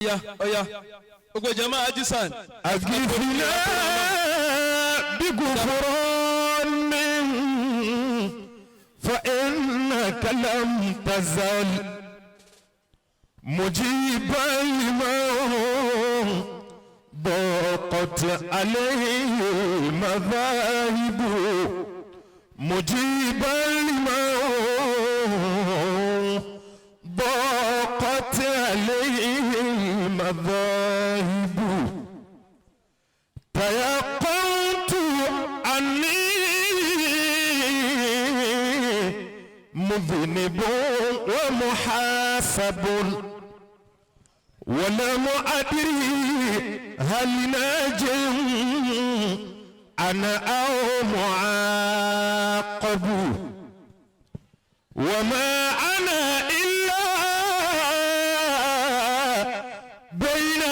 Ọ̀yá ọ̀yá gbogbo jama ajisan. أغثنا بغفران فإنك لم تزل مجيبا لمن ضاقت عليه المذاهب، مجيبا لمن ضاقت عليه المذاهب. تيقنت أني مذنب ومحاسب، ولم أدري هل ناجم أنا أو معاقب، وما أنا إلا بين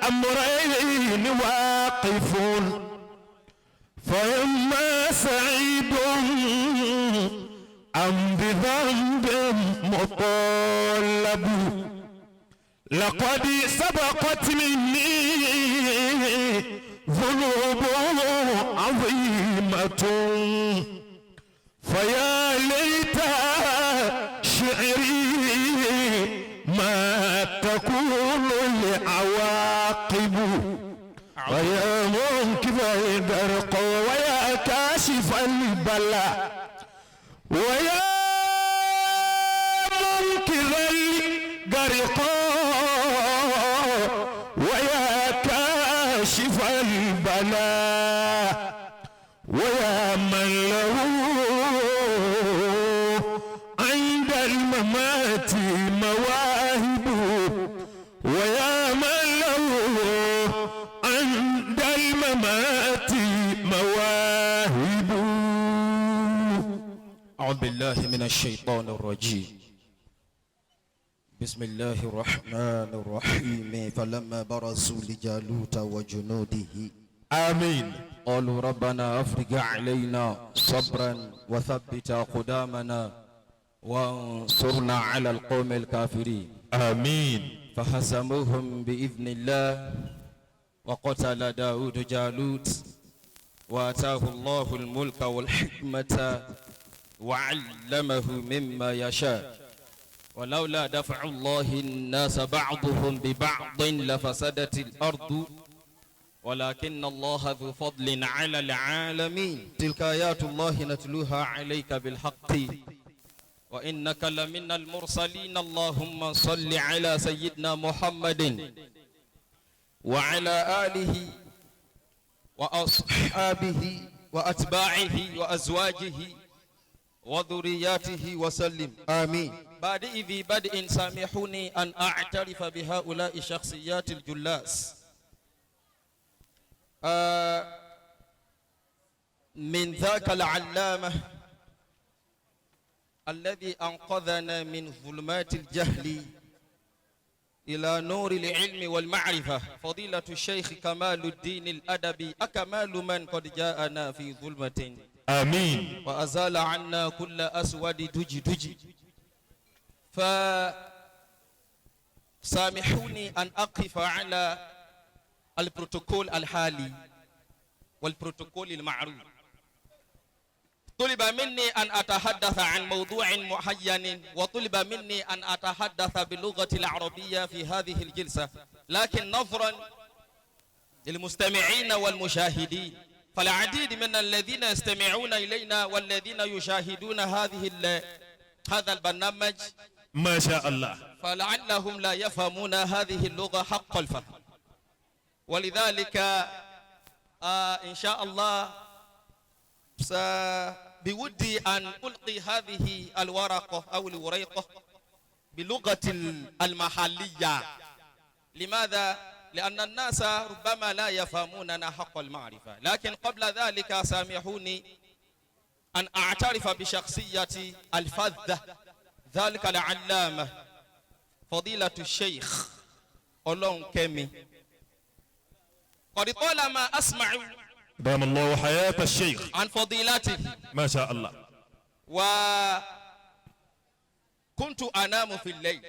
أمرين واقف، فإما سعيد أم بذنب مطالب. لقد سبقت مني ذنوب عظيمة، فيا ليت شعري ما تكون العواقب. ويا منكب الغرق ويا كاشف البلاء، ويا منكب الغرق ويا كاشف البلاء، ويا من له عند الممات مواهب، ويا من له عند الممات مواهب. أعوذ بالله من الشيطان الرجيم. بسم الله الرحمن الرحيم. فلما برزوا لجالوت وجنوده آمين. قالوا ربنا أفرج علينا صبرا وثبت أقدامنا وانصرنا على القوم الكافرين. آمين. فهزموهم بإذن الله، وقتل داود جالوت وآتاه الله الملك والحكمة وعلمه مما يشاء، ولولا دفع الله الناس بعضهم ببعض لفسدت الأرض، ولكن الله ذو فضل على العالمين. تلك آيات الله نتلوها عليك بالحق وإنك لمن المرسلين. اللهم صل على سيدنا محمد وعلى آله وأصحابه وأتباعه وأزواجه وذرياته وسلم، آمين. بعد ذي بدء سامحوني أن أعترف بهؤلاء الشخصيات الجلاس من ذاك العلامة الذي أنقذنا من ظلمات الجهل إلى نور العلم والمعرفة، فضيلة الشيخ كمال الدين الأدبي، أكمال من قد جاءنا في ظلمة آمين. وأزال عنا كل أسود دج دج. فسامحوني أن أقف على البروتوكول الحالي والبروتوكول المعروف. طلب مني أن أتحدث عن موضوع معين، وطلب مني أن أتحدث باللغة العربية في هذه الجلسة، لكن نظرا للمستمعين والمشاهدين، فالعديد من الذين يستمعون إلينا والذين يشاهدون هذا البرنامج ما شاء الله، فلعلهم لا يفهمون هذه اللغة حق الفهم، ولذلك إن شاء الله بودي أن ألقي هذه الورقة أو الوريقة بلغة المحلية. لماذا؟ لأن الناس ربما لا يفهموننا حق المعرفة. لكن قبل ذلك سامحوني أن أعترف بشخصية الفذة، ذلك العلامة فضيلة الشيخ أولون كمي. قد طالما أسمع دام الله حياة الشيخ عن فضيلته ما شاء الله. وكنت أنام في الليل.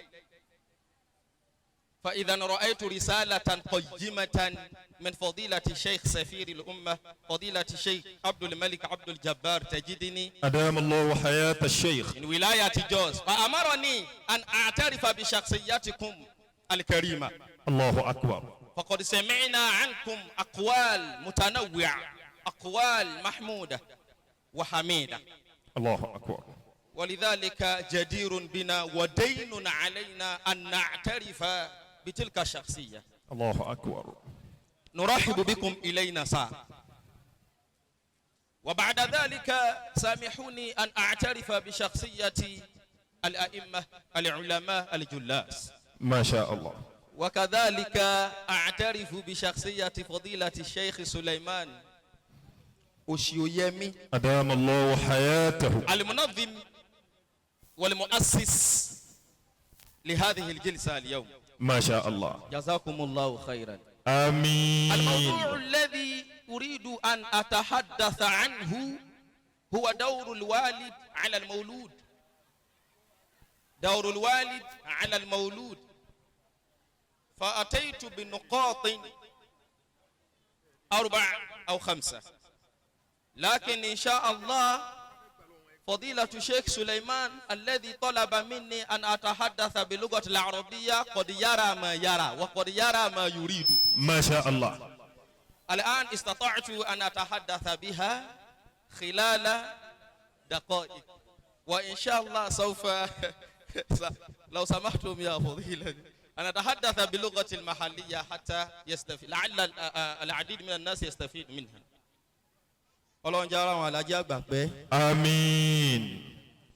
فإذا رأيت رسالة قيمة من فضيلة الشيخ سفير الأمة، فضيلة الشيخ عبد الملك عبد الجبار تجدني أدام الله حياة الشيخ. من ولاية جوز، فأمرني أن أعترف بشخصيتكم الكريمة. الله أكبر. فقد سمعنا عنكم أقوال متنوعة، أقوال محمودة وحميدة. الله أكبر. ولذلك جدير بنا ودين علينا أن نعترف بتلك الشخصية. الله أكبر. نرحب بكم إلينا ساعة، وبعد ذلك سامحوني أن أعترف بشخصية الأئمة العلماء الجلاس. ما شاء الله. وكذلك أعترف بشخصية فضيلة الشيخ سليمان أوشيويمي. أدام الله حياته. المنظم والمؤسس لهذه الجلسة اليوم. ما شاء الله. جزاكم الله خيرا. آمين. الموضوع الذي أريد أن أتحدث عنه هو دور الوالد على المولود. دور الوالد على المولود. فأتيت بنقاط 4 أو 5، لكن إن شاء الله فضيلة الشيخ سليمان الذي طلب مني أن أتحدث باللغة العربية قد يرى ما يرى وقد يرى ما يريد. ما شاء الله. الآن استطعت أن أتحدث بها خلال دقائق، وإن شاء الله سوف لو سمحتم يا فضيلة أن أتحدث باللغة المحلية حتى يستفيد، لعل العديد من الناس يستفيد منها. Ọlọ́run jẹ́ ara àwọn alájí àgbà pẹ́. Àmín.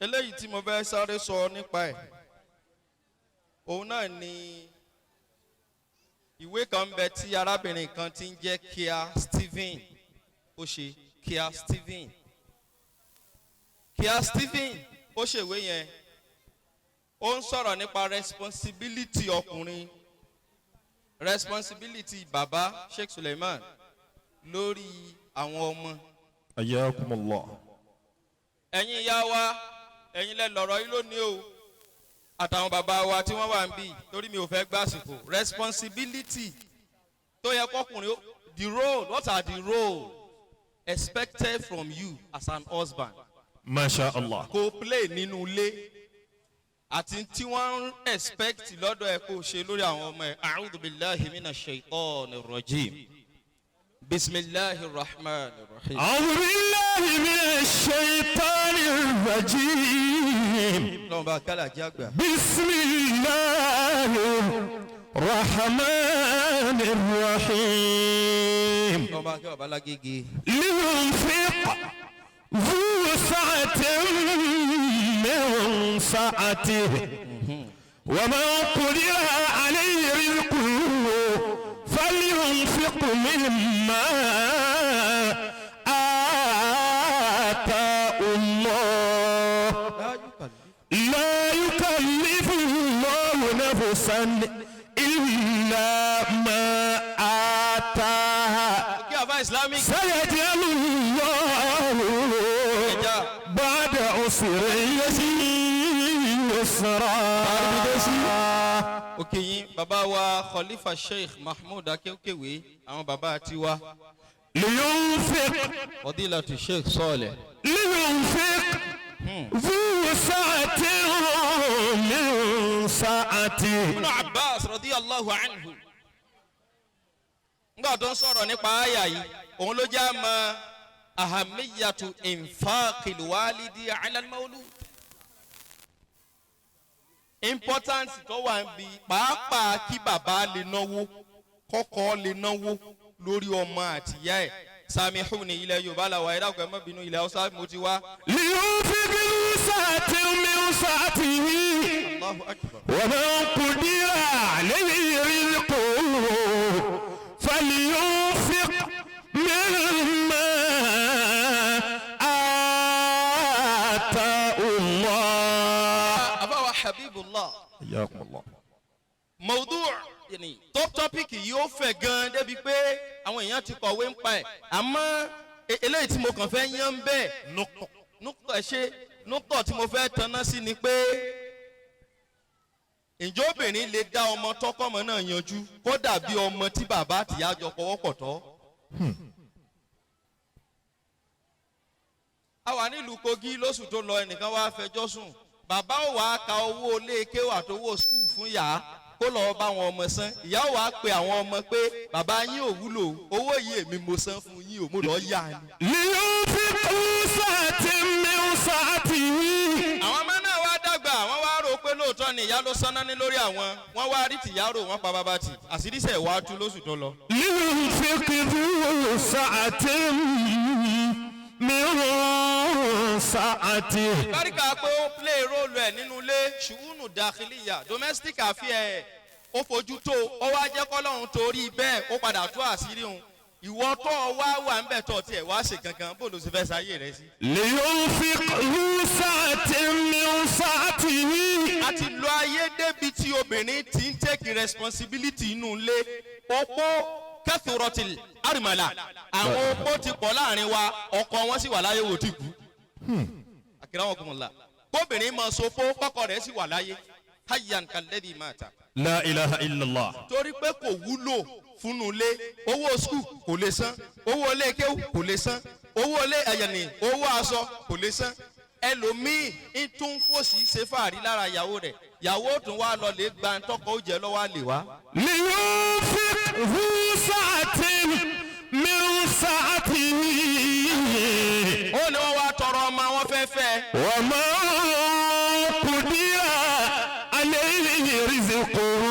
Eléyìí tí mo fẹ́ sáré sọ nípa ẹ̀, òun náà ni ìwé kan bẹ tí arábìnrin kan ti ń jẹ́ Kia Stephen ó ṣe. Kia Stephen, Kia Stephen ó ṣèwé yẹn, ó ń sọ̀rọ̀ nípa responsibility ọkùnrin, responsibility baba Sheikh Suleiman lórí àwọn ọmọ. Ayakumullah. Ẹ̀yin ìyá wa, ẹ̀yin lẹ lọ̀rọ̀ yìí lónìí o, àtàwọn bàbá wa tí wọ́n wà ń bì, torí mi ò fẹ́ gbàsìkò. Responsibility tó yẹ kọkùnrin, the role, what are the role expected from you as an husband? Masha Allah. Kó play nínú ilé àti tí wọ́n ń expect lọ́dọ̀ ẹ kó ṣe lórí àwọn ọmọ ẹ. A'udhu billahi minash shaitanir rajim. Bismillahir rahmanir rahim. A'udhu billahi minash shaitanir rajim. Lọ́wọ́n bá kálá jẹ́ àgbà. Bismillahir rahmanir rahim. Lọ́wọ́n bá kí bàbá lágége. Liyunfiq dhu sa'atin min sa'atihi. Wa man qudira alayhi rizquhu فلينفق مما آتاه الله. لا يكلف الله نفسا إلا ما آتاها. سيجعل الله بعد عسر يسرا. Òkè yín bàbá wa Khalifa Sheikh Mahmood Akéwkéwé, àwọn bàbá tiwa. Liyunfiq. Fadilatu Sheikh Saleh. Liyunfiq dhu sa'atin min sa'atihi. Ibn Abbas radiyallahu anhu. Ngbà tó ń sọ̀rọ̀ nípa àyà yìí, òun ló jẹ́ àmọ́ ahamiyatu infaqil walidi ala al-mawlud. Importance tó wà ń bi pàápàá kí bàbá lè náwó, kọ́kọ́ lè náwó lórí ọmọ àtìyá ẹ̀. Samihuni, ilẹ̀ Yorùbá làwà, ẹ̀dá ọ̀gbẹ́ mọ́ bínú, ilẹ̀ Haúsá mo ti wá. Liyunfiq dhu sa'atin min sa'atihi. Allahu akbar. Wa man qudira alayhi rizquhu falyunfiq mimma ataahu Allah. Àbáwá Habibullah. Hayyakumullah. Mawdu' yani top topic yìí ó fẹ̀ gan débi pé àwọn èèyàn ti kọ̀wé ń pa ẹ̀, àmọ́ eléyìí tí mo kàn fẹ́ yán bẹ́ẹ̀ nùkọ̀ ṣe nùkọ̀ tí mo fẹ́ tanná sí ni pé Ǹjẹ́ obìnrin lè dá ọmọ tọkọmọ náà yanjú kó dàbí ọmọ tí bàbá àtìyá jọ pọwọ́pọ̀ tọ́? A wà nílùú Kogi lóṣù tó lọ, ẹnìkan wá fẹjọ́ sùn. Bàbá ò wá ka owó ilé kéwà tó wó skul fún yá kó lọ́ọ́ bá àwọn ọmọ san. Ìyá ò wá pe àwọn ọmọ pé bàbá yín ò wúlò, owó yìí èmi mo san fún yín ò, mo lọ́ọ́ yá ni. لينفق سعة من سعته. Àwọn ọmọ náà wá dàgbà, wọ́n wá rò pé lóòótọ́ ni ìyá ló sanná ní lórí àwọn. Wọ́n wá rí tìyá rò, wọ́n pa bàbá tì. Àṣírí sẹ̀ wá tú lóṣù tó lọ. لينفق ذو سعة من سعته. Báríkà pé ó play role ẹ̀ nínú ilé ṣùgbọ́n dàkìlìyà domestic affair ẹ̀ ó fojú tó, ó wá jẹ́ kọ́lọ́run torí bẹ́ẹ̀ ó padà tú àṣírí òun. Ìwọ tó o wá wà ń bẹ̀ tó tiẹ̀ wá ṣe kankan, bó ló ṣe fẹ́ sáyé rẹ sí. لينفق ذو سعة من سعته. A ti lo ayé débi tí obìnrin ti ń take responsibility inú ilé. Opó kẹfìrọtì àrìmọ̀là, àwọn opó ti pọ̀ láàrin wa, ọkọ wọn sì wà láyé wò tí kú. Àkìrá wọn kò mọ̀ la kóbìnrin mọ̀ sopó kọ́kọ́ rẹ̀ sì wà láyé hayyan kalẹ́dì máa ta. لا إله إلا الله. Torí pé kò wúlò fúnnu ilé, owó skul kò lè san, owó ilé kéwù kò lè san, owó ilé ẹ̀yẹ̀nì, owó aṣọ kò lè san. Ẹlòmíì ń tún fòsì ṣe fàárí lára ìyàwó rẹ̀, ìyàwó tún wá lọ lè gba ntọ́kọ ó jẹ lọ́wọ́ àlè wá. لينفق ذو سعة من سعته. Ó ní wọ́n wá tọrọ ọmọ wọn fẹ́ fẹ́. وما قدر عليه رزقه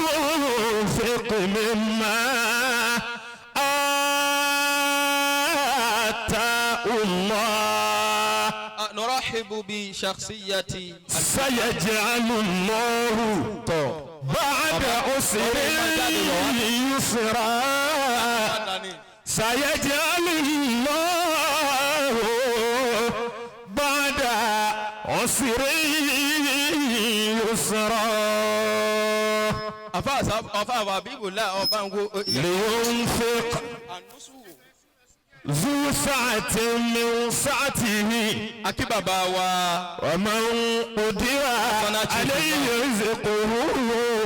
فلينفق مما آتاه الله. نرحب بشخصية سيجعل الله بعد عسر يسرا. سيجعل الله بعد عسر يسرا. Afa àbíbùlá ọba ń wo. لينفق ذو سعة من سعته. Akí bàbá wa. ومن قدر عليه رزقه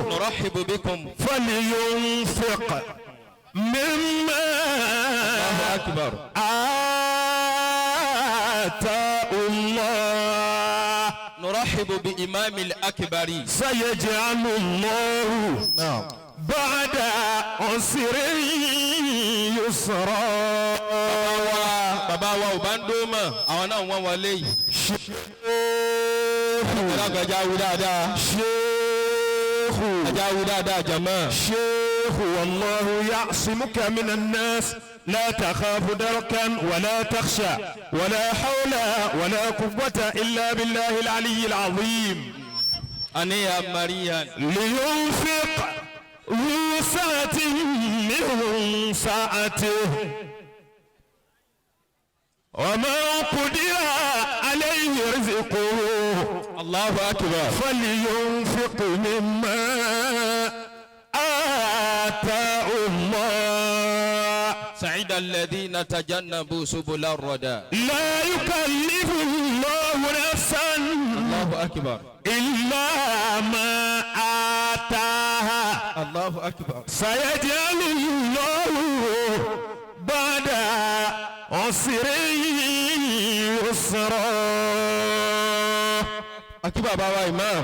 نرحب بكم. فلينفق مما أكبر. آتاه الله. نرحب بإمام الأكبر. سيجعل الله بعد عسر يسرا. Bàbá wa ò bá ń dó mọ̀, àwọn náà wọ́n wọlé yìí. شيخ. Ẹ̀dá wí dáadáa. شيخ. Ẹja wí dáadáa jàmọ́. شيخ، والله يعصمك من الناس، لا تخاف دركا ولا تخشى، ولا حول ولا قوة إلا بالله العلي العظيم. Àníyàn Marian. لينفق ذو سعة من سعته، ومن قدر عليه رزقه الله أكبر. فلينفق مما آتاه الله. سعد الذين تجنبوا سبل الردى. لا يكلف الله نفسا الله أكبر. إلا ما آتاها. الله أكبر. سيجعل الله بعد عسر يسرا. Akí bàbá wa imam.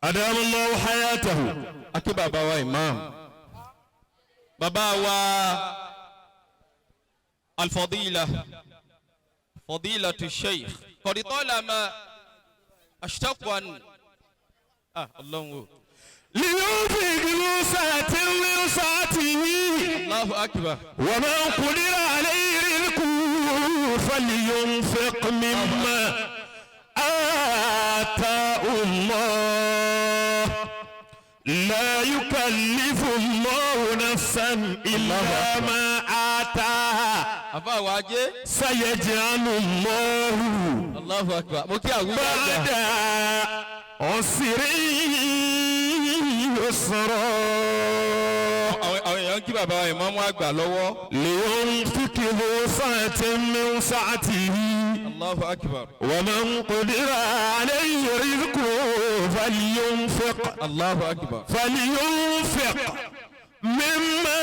أدام الله حياته. Akí bàbá wa imam. Bàbá wa الفضيلة فضيلة الشيخ قد طالما أشتاق أن الله لينفق ذو سعة من سعته. الله أكبر. ومن قدر عليه رزقه فلينفق مما آتاه الله. لا يكلف الله نفسا إلا ما آتاها. Àfa wa jẹ́. سيجعل الله الله أكبر. Mo kí àwọn بعد عسر يسرا. Àwọn èèyàn kí bàbá wa ìmáàmù àgbà lọ́wọ́. لينفق ذو سعة من سعته. Allahu akbar. ومن قدر عليه رزقه فلينفق Allahu akbar. فلينفق مما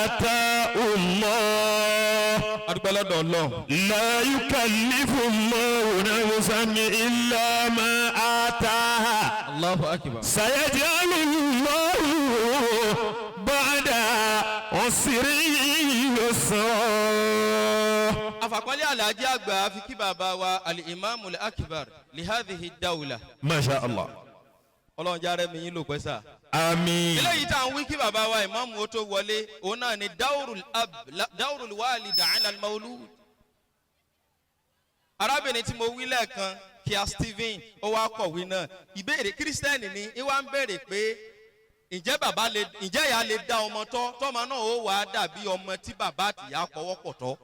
آتاه الله. Adúpẹ́ lọ́dọ̀ Ọlọ́run. لا يكلف الله نفسا إلا ما آتاها. Allahu akbar. سيجعل الله بعد عسر يسرا. Àfàkọ́lé Alhaji àgbà fi kí bàbá wa al-Imam al-Akbar lihadhihi dawla. ما شاء الله. Ọlọ́run járe mi yín lò pẹ́ sà. آمين. Eléyìí tá à ń wí kí bàbá wa ìmáàmù ó tó wọlé, òun náà ni dawrul ab dawrul walid ala al-mawlud. Arábìnrin tí mo wí lẹ́ẹ̀kan, Kia Stephen, ó wá kọ̀wé náà. Ìbéèrè Kírísítẹ́nì ni ìwà ń béèrè pé ǹjẹ́ bàbá lè, ǹjẹ́ ìyá lè dá ọmọ tọ́, tọ́mọ náà ó wàá dàbí ọmọ tí bàbá àtìyá pọwọ́pọ̀ tọ́?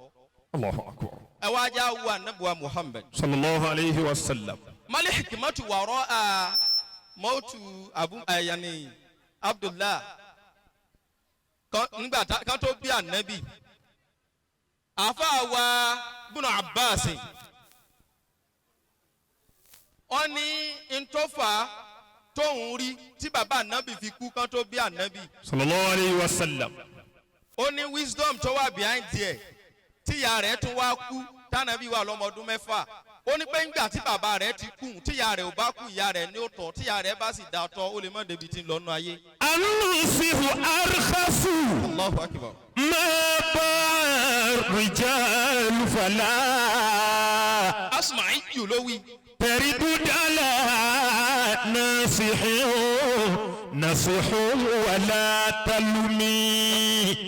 الله أكبر. Ẹ wá já wo anabuwa Muhammad. صلى الله عليه وسلم. Mali hikimatu wàrọ̀ a mọ́tù abu ayani Abdullah kan nígbà kan tó bí anabi, àfa wa bùnà Abbas, wọ́n ní ntọ́fà tóun rí tí bàbá anabi fi kú kan tó bí anabi. صلى الله عليه وسلم. Ó ní wisdom tó wà behind there tíya rẹ̀ tún wá kú tánàbí wà lọ́mọ ọdún 6. Ó ní pé ńgbà tí bàbá rẹ̀ ti kú, tíya rẹ̀ ò bá kú, ìyá rẹ̀ ní ó tọ́. Tíya rẹ̀ bá sì dá tọ́, ó lè má débi tí ń lọ́nu ayé. النصح أرخص Allahu akbar. ما باع الرجال فلا Asma'i yìí ló wí. ترد على ناصح نصح ولا تلمي.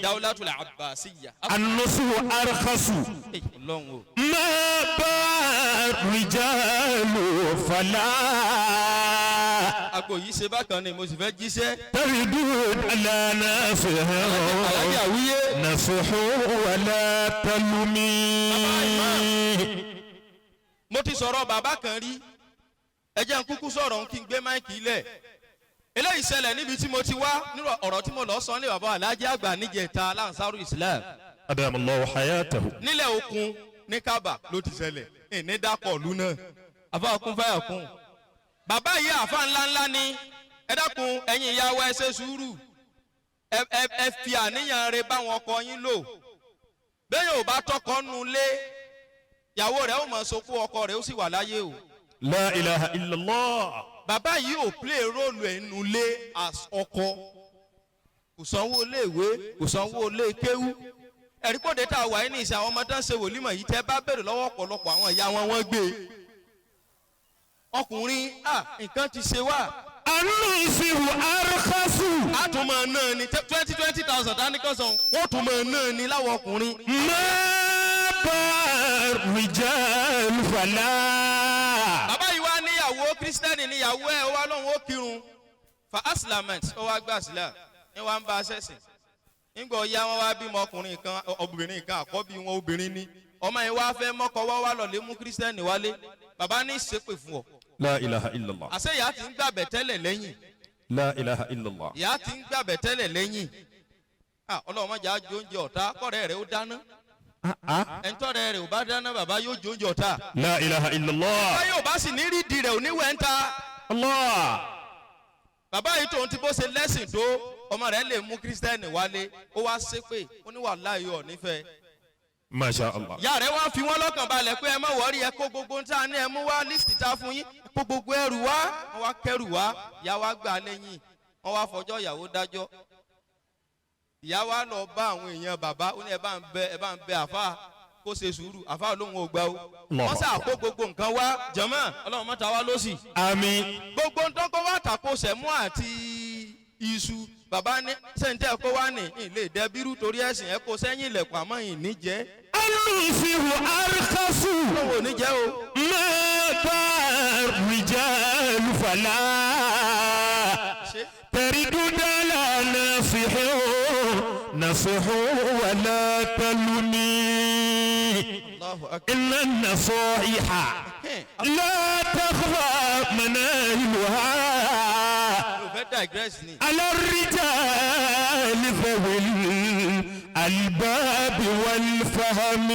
Dawlatul Abbasiyya. النصح أرخص Ey, Ọlọ́run o. ما باع الرجال فلا Agbo yìí ṣe bákan ni mo sì fẹ́ jíṣẹ́. ترد على ناصح Alájà àwíyé. نصح ولا تلمي. Mo ti sọ̀rọ̀ bàbá kan rí. Ẹ jẹ́ n kúkú sọ̀rọ̀ n kí n gbé mic lẹ̀. Eléyìí ṣẹlẹ̀ níbi tí mo ti wá nírò ọ̀rọ̀ tí mo lọ sọ ní bàbá Alájà àgbà níjẹta Lansaru Islam. أدام الله حياته. Nílẹ̀ okun ní Kábà ló ti ṣẹlẹ̀. Ìní dákọ̀ ìlú náà. Àfa kún fáyà kún. Bàbá yìí àfa ńláńlá ni. Ẹ dákun, ẹ̀yin ìyá wa, ẹ ṣe sùúrù. Ẹ fi àníyàn rẹ báwọn ọkọ yín lò. Bẹ́ẹ̀ yóò bá tọkọ nu lé, ìyàwó rẹ̀ ó mọ̀ sopó, ọkọ rẹ̀ ó sì wà láyé o. لا إله إلا الله. Bàbá yìí ò play role ẹ̀ nu lé as ọkọ. Kò sanwó iléèwé, kò sanwó ilé kéwú. Ẹ̀rí kóde tá a wà ní ìsìn, àwọn ọmọ tó ń ṣe wòlímọ̀ yìí, tẹ́ bá bèrè lọ́wọ́ ọ̀pọ̀lọpọ̀ àwọn ìyá wọn, wọ́n gbé e. Ọkùnrin à, nǹkan ti ṣe wá. النصح أرخص A tún máa ná ni 20,000 dání kan sàn, wọ́n tún máa ná ni láwọn ọkùnrin. ما باع الرجال فلا Bàbá yìí wá níyàwó, Kírísítẹ́nì níyàwó ẹ̀. Ó wá lóun ó kírun fa aslamet, ó wá gbà sílẹ̀ ní wàá ń bá a ṣẹ̀sìn. Nígbà ọ̀ya wọn wá bímọ ọkùnrin kan, obìnrin kan, àkọ́bí wọn obìnrin ni. Ọmọ yìí wá fẹ́ mọ́kọ wá, wá lọ́ọ́ lé mú Kírísítẹ́nì wálé. Bàbá ní ṣépè fún ọ. لا إله إلا الله. Àṣé ìyá ti ń gbàbẹ̀ tẹ́lẹ̀ lẹ́yìn. لا إله إلا الله. Ìyá ti ń gbàbẹ̀ tẹ́lẹ̀ lẹ́yìn. Ah, Ọlọ́run má jẹ́ á jẹ oúnjẹ ọ̀tá kọ́rẹ́ rẹ̀ ó dáná. Ẹ̀ńtọ́rẹ́ rẹ̀ ò bá dáná, bàbá yóò jẹ oúnjẹ ọ̀tá. لا إله إلا الله. Báyọ̀ bá sì ní rídìí rẹ̀ ò ní wẹ̀ ń ta. الله. Bàbá yìí, tóun ti bó ṣe lẹ́sìn tó, ọmọ rẹ̀ lè mú Kírísítẹ́nì wálé, ó wá ṣépè, ó ní wàláhì ọ̀ nífẹ̀ẹ́. ما شاء الله. Ìyá rẹ̀ wá fi wọ́n lọ́kàn balẹ̀ pé ẹ má worry, ẹ kó gbogbo ń tà ní, ẹ mú wá list ta fún yín, ẹ kó gbogbo ẹrù wá. Wọ́n wá kẹrù wá, ìyá wa gbà lẹ́yìn, wọ́n wá fọjọ́ ìyàwó dájọ́. Ìyá wa lọ bá àwọn èèyàn bàbá, ó ní ẹ bá ń bẹ àfa kó ṣe sùúrù. Àfa lóhùn ò gbà o. Wọ́n sà kó gbogbo nǹkan wá. Jọ̀mọ́, Ọlọ́run mọ́ta wá lọ́sì. آمين. Gbogbo ntọ́kọ́ wá tako sẹ̀mú àti iṣu. Bàbá ní sẹ́ńtẹ́ kó wá ní ilé ìdẹ́bírú torí ẹ̀sìn, ẹ̀ kó sẹ́yìn ilẹ̀kùn, àmọ́ ìní jẹ́. النصح أرخص Lóun ò ní jẹ́ o. ما باع الرجال فلا Ṣé ترد على ناصح نصح ولا تلمي. Allahu akbar. إن النصائح لا تخفى مناهلها Mi ò fẹ́ digress ni. على الرجال ذوي الألباب والفهم.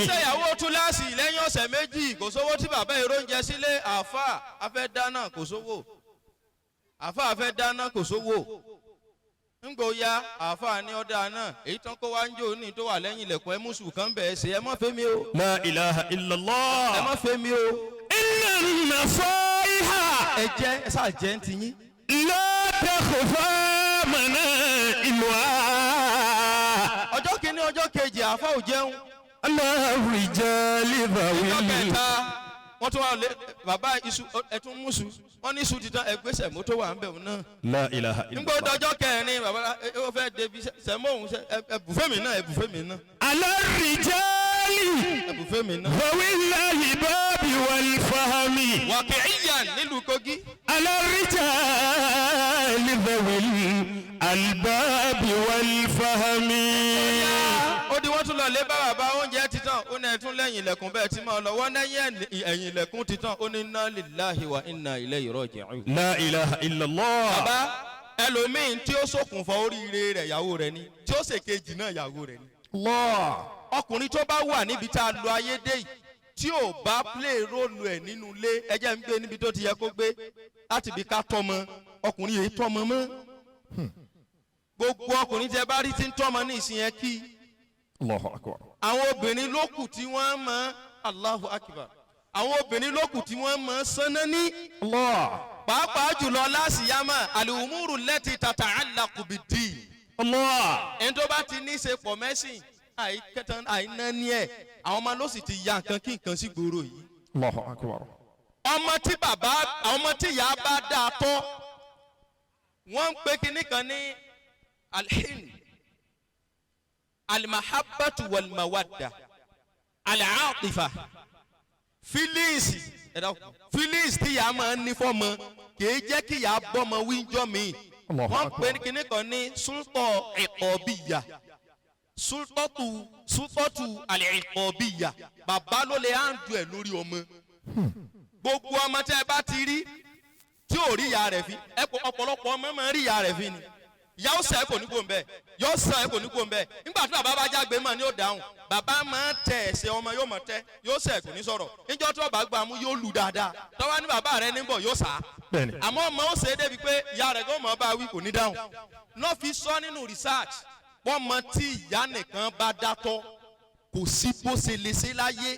Ṣèyàwó túláàsì lẹ́yìn ọ̀sẹ̀ 2, kò sówó tí bàbá èrò ń jẹ sílé. Àáfà afẹ́ dáná, kò sówó. Àáfà afẹ́ dáná, kò sówó. Ńgbò ya àáfà ní ọ̀dà náà, èyí tán kó wá ń jò ní tó wà lẹ́yìn ilẹ̀kùn, ẹ mùsùn kan bẹ̀ẹ́ ṣe, ẹ má fẹ́ mi o. لا إله إلا Ẹ الله. má fẹ́ mi o. إن النصائح Ẹ jẹ́ ẹ sáà jẹ́ ń tiyín. لا تخفى منائلها. Ọjọ́ kìíní, ọjọ́ kejì, àáfà ò jẹun. على الرجال ذوي Ọjọ́ kẹta, wọ́n tún wà lé bàbá iṣu, ẹtún mùsù, wọ́n ní iṣu titan, ẹgbẹ́sẹ̀ mọ́tò wà ń bẹ̀ wọn náà. لا إله إلا Nígbà الله. ọjọ́ kẹrin, bàbá ó fẹ́ débi sẹ́mọ́ òun, ẹbùfẹ́ mi náà, ẹbùfẹ́ mi náà. على الرجال Ẹbùfẹ́ mi náà. ذوي الألباب والفهم. Wàkìíyàn nílùú Kogi. على الرجال ذوي الألباب والفهم. Ó di wọ́n tún lọ lé bá bàbá, oúnjẹ títàn, ó ní ẹtún lẹ́yìn ilẹ̀kùn bẹ́ẹ̀ tí máa lọ, wọ́n lẹ́yìn ẹ̀yìn ilẹ̀kùn títàn, ó ní inna lillahi wa inna ilayhi raji'un. لا إله إلا الله. Bàbá ẹlòmíín tí ó ṣokùnfà oríire rẹ̀, ìyàwó rẹ̀ ni, tí ó ṣèkejì náà, ìyàwó rẹ̀ ni. الله. Ọkùnrin tó bá wà níbi tá a lo ayé dé yìí, tí ò bá play role ẹ̀ nínú ilé, ẹjẹ́ ń gbé níbi tó ti yẹ kó gbé láti bí ká tọ́mọ, ọkùnrin yìí tọ́mọ mọ́. Gbogbo ọkùnrin tẹ bá rí tí ń tọ́mọ ní ìsìn yẹn kí الله أكبر. àwọn obìnrin ló kù tí wọ́n mọ. Allahu Akbar. Àwọn obìnrin ló kù tí wọ́n mọ sánná ní الله. pàápàá jùlọ lásìyámà al-umuru allati tata'allaqu bid-din. الله. Ẹni tó bá ti ní í ṣe pọ̀ mẹ́sìn, àìkẹtàn àìnáni ẹ̀, àwọn ọmọ ló sì ti ya nǹkan kí nǹkan sí gbòòrò yìí. الله أكبر. Ọmọ tí bàbá, àwọn ọmọ tí ìyá bá dáa tọ́, wọ́n ń pe kinní kan ní alhin, alimahabatu walmawadda, alaatifa, feelings. Ẹ̀dá feelings tí ìyá máa ń ní fọ́mọ kìí jẹ́ kí ìyá bọ́mọ wíjọ́ mi. Allahu Wọ́n ń pe Akbar. kinní kan ní sultọ ìkọ̀bíyà, sultọ́tù àlẹ́kọ̀bíyà. Bàbá ló lè áńdù ẹ̀ lórí ọmọ. Gbogbo ọmọ tẹ́ ẹ bá ti rí tí ò rí ìyá rẹ̀ fi ẹ kò, ọ̀pọ̀lọpọ̀ ọmọ máa ń rí ìyá rẹ̀ fi ni, ìyá ó sẹ́ kò ní kó ń bẹ́ẹ̀, yóò sẹ́ kò ní kó ń bẹ́ẹ̀. Nígbà tí bàbá bá jágbe mọ́ ni ó dáhùn. Bàbá máa ń tẹ ẹsẹ̀ ọmọ, yóò mọ̀ tẹ́, yóò sẹ́ kò ní sọ̀rọ̀. Níjọ́ tí ọba gbà mú, yóò lù dáadáa. Tọ́wá ní bàbá rẹ̀ níbọ̀, yóò sá. Bẹ́ẹ̀ni. Àmọ́ ọmọ ó ṣe é débi pé ìyá rẹ̀ kò mọ̀ bá wí, kò ní dáhùn. Lọ́ fi sọ nínú research, wọ́n mọ tí ìyá nìkan bá dátọ́, kò sí bó ṣe lè ṣe láyé,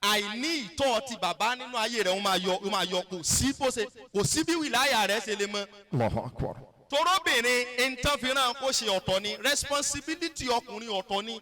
àìní ìtọ́ ti bàbá nínú ayé rẹ̀, ó máa yọ, ó máa yọ. Kò sí bó ṣe, kò sí bí wìláyà rẹ̀ ṣe lè mọ. الله أكبر. Torobìnrin nǹkan fìràn kó ṣe ọ̀tọ̀ ni, responsibility ọkùnrin ọ̀tọ̀ ni.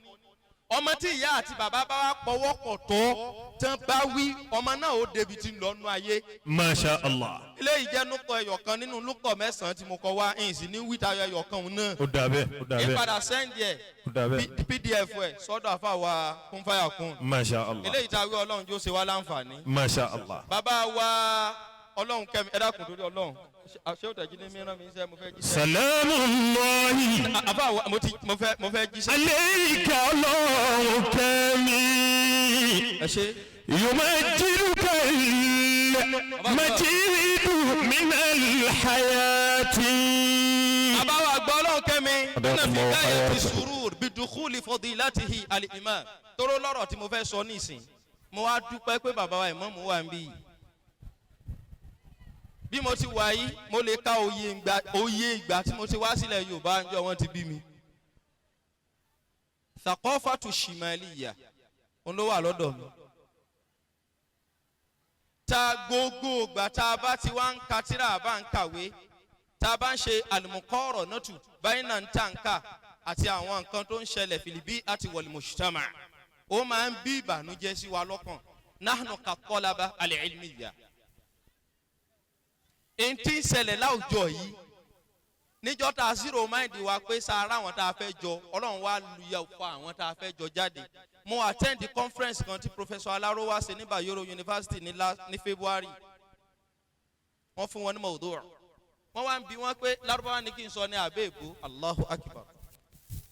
Ọmọ tí ìyá àti bàbá bá wá pọwọ́pọ̀ tọ́ tán bá wí, ọmọ náà ó débi tí ń lọ nú ayé. ما شاء الله. Eléyìí jẹ́ núkọ̀ ẹyọ̀kan nínú núkọ̀ 9 tí mo kọ wá, ẹ̀yìn sì ní wíta ẹyọ̀kan òun náà. Ó dà bẹ́ẹ̀, ó dà bẹ́ẹ̀. Ìpadà send ẹ̀ Ó dà bẹ́ẹ̀. PDF ẹ̀ sọ́dọ̀ àfàwà kúnfàyà kún. ما شاء الله. Eléyìí tá a wí, Ọlọ́run jó ṣe wá láǹfààní. ما شاء الله. Bàbá wa, Ọlọ́run kẹ́mi, ẹ dákun torí Ọlọ́run, ṣé ó tẹ̀jú ní mìíràn mi ń sẹ́, mo fẹ́ jíṣẹ́. سلام الله Àbá wa, mo ti mo fẹ́ jíṣẹ́. عليك الله كمي. Ẹ ṣe. يمجدك المجيد من الحياة. Bàbá wa gbọ́, Ọlọ́run kẹ́mi. Adé Nínú fi ọmọ gáyà ti ayé. surur bidukhuli fadilatihi al-imam. Tóró lọ́rọ̀ tí mo fẹ́ sọ nísìn, mo wá dúpẹ́ pé bàbá wa ìmáàmù wà ń bí yìí. Bí mo ti wà yìí, mo lè ka oyè ìgbà tí mo ti wá sílẹ̀ Yorùbá ńjọ́ wọ́n ti bí mi. Thaqafatu shimaliya òun ló wà lọ́dọ̀ mi. Ta gbogbo ìgbà tá a bá ti wá ń ka tírà, bá ń kàwé, tá a bá ń ṣe àlùmọ̀kọ́rọ̀ nọ́tù báyìí náà ń tà ń kà àti àwọn nǹkan tó ń ṣẹlẹ̀ fil bi'ati wal mujtama', ó máa ń bí ìbànújẹ́ sí wa lọ́kàn. Nahnu ka-talaba al-ilmiyya, èyí tí ń ṣẹlẹ̀ láwùjọ yìí, níjọ́ tá a zero mind wa pé sara àwọn tá a fẹ́ jọ, Ọlọ́run wá lu fa àwọn tá a fẹ́ jọ jáde. Mo attend the conference kan tí Professor Alaro wá ṣe ní Bayero University ní February. Wọ́n fún wọn ní mọ̀ọ́dọ́, wọ́n wá ń bi wọ́n pé Lárúbáwá ni kí n sọ ní àbẹ́ èbó. Allahu Akbar.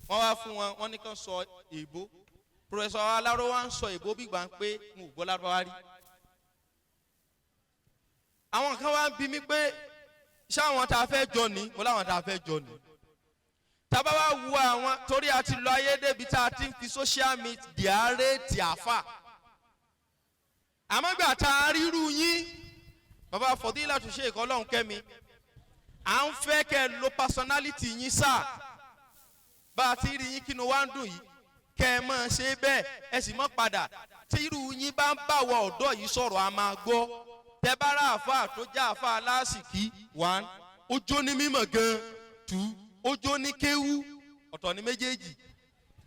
Wọ́n wá fún wọn, wọ́n ní kàn sọ èbó. Professor Alaro wá ń sọ èbó bí gbà ń pé n ò gbọ́ Lárúbáwá rí. Àwọn kan wá ń bi mí pé ṣé àwọn tá a fẹ́ jọ ni? Mo láwọn tá a fẹ́ jọ ni. Tábà wá wo àwọn, torí a ti lọ ayé débi tá a ti ń fi social media rate àfà. Àmọ́ gbà tá a ríru yín, bàbá Fọdílàtú Sheikh Ọlọ́run kẹ́mi, à ń fẹ́ kẹ́ ẹ lo personality yín sáà. Bá a ti rí yín, kínú wa ń dùn yìí, kẹ́ ẹ máa ṣe bẹ́ẹ̀, ẹ sì mọ́ padà. Tí irú yín bá ń bá wa ọ̀dọ́ yìí sọ̀rọ̀, a máa gbọ́. Tẹ bá rà àáfàá tó já àáfàá aláàsìkí, one, ó jó ní mímọ̀ gan, two, ó jó ní kéwú, ọ̀tọ̀ ní méjèèjì,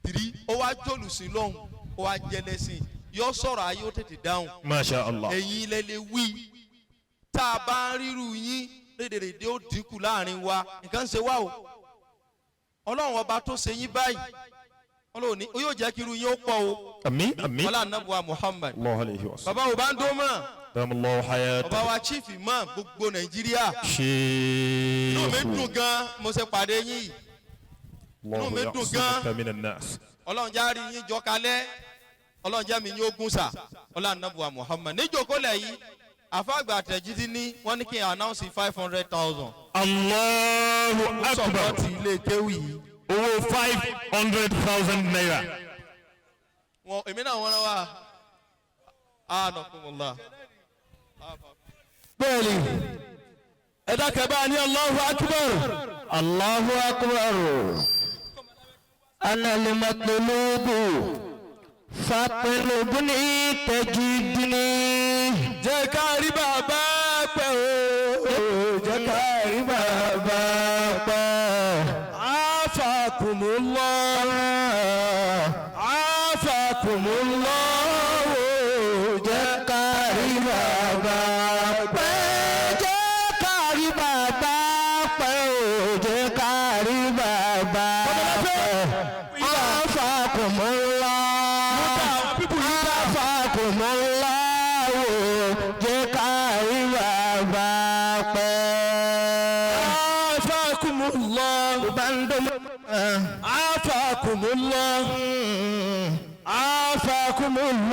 three, ó wá jòlùsí lọ́hùn, ó wá jẹlẹsìn, yọ sọ̀rọ̀ ayé, ó tètè dáhùn. ما شاء الله. Ẹ̀yin ilẹ̀ lè wí. Tá a bá ń ríru yín, rédèrèdè ó dínkù láàrin wa. Nǹkan ń ṣe wá o. Ọlọ́run ọba tó ṣe yín báyìí, Ọlọ́run ní ó yóò jẹ́ kí irú yín ó pọ̀ o. آمين آمين. Ọlá anábùwà Muhammad. الله عليه وسلم. Bàbá ò bá ń dó mọ́. دام الله حياته. Bàbá wa chief imam gbogbo Nàìjíríà, inú mi شيخ. dùn gan mo ṣe pàdé yín yìí. الله mi dùn يعصمك gan. من الناس. Ọlọ́run já rí yín jọ kalẹ̀, Ọlọ́run jẹ́ mi yín ogun sà. Ọlá anábùwà Muhammad. Níjókòó lẹ̀ yìí, àfàgbà àtẹ̀jídí ní wọ́n ní kí n announce 500,000. الله أكبر. Support ilé kéwì yìí. Owó 500,000 naira. Wọn èmi náà wọ́n rán wa anakumula. Bẹ́ẹ̀ni, ẹ dákẹ́ bá a ní Allahu Akbar. الله أكبر. أنا المطلوب فاطلبني تجدني. Jẹ́ ká rí bàbá pẹ́ o, jẹ́ ká rí bàbá pẹ́. Afakumullah, afakumullah, Jẹ́ ká rí bàbá pẹ́, jẹ́ ká rí bàbá pẹ́ o, jẹ́ ká rí bàbá pẹ́. Afakumullah, afakumullah, jẹ́ ká rí bàbá pẹ́. Afakumullah, afakumullah, afakumullah.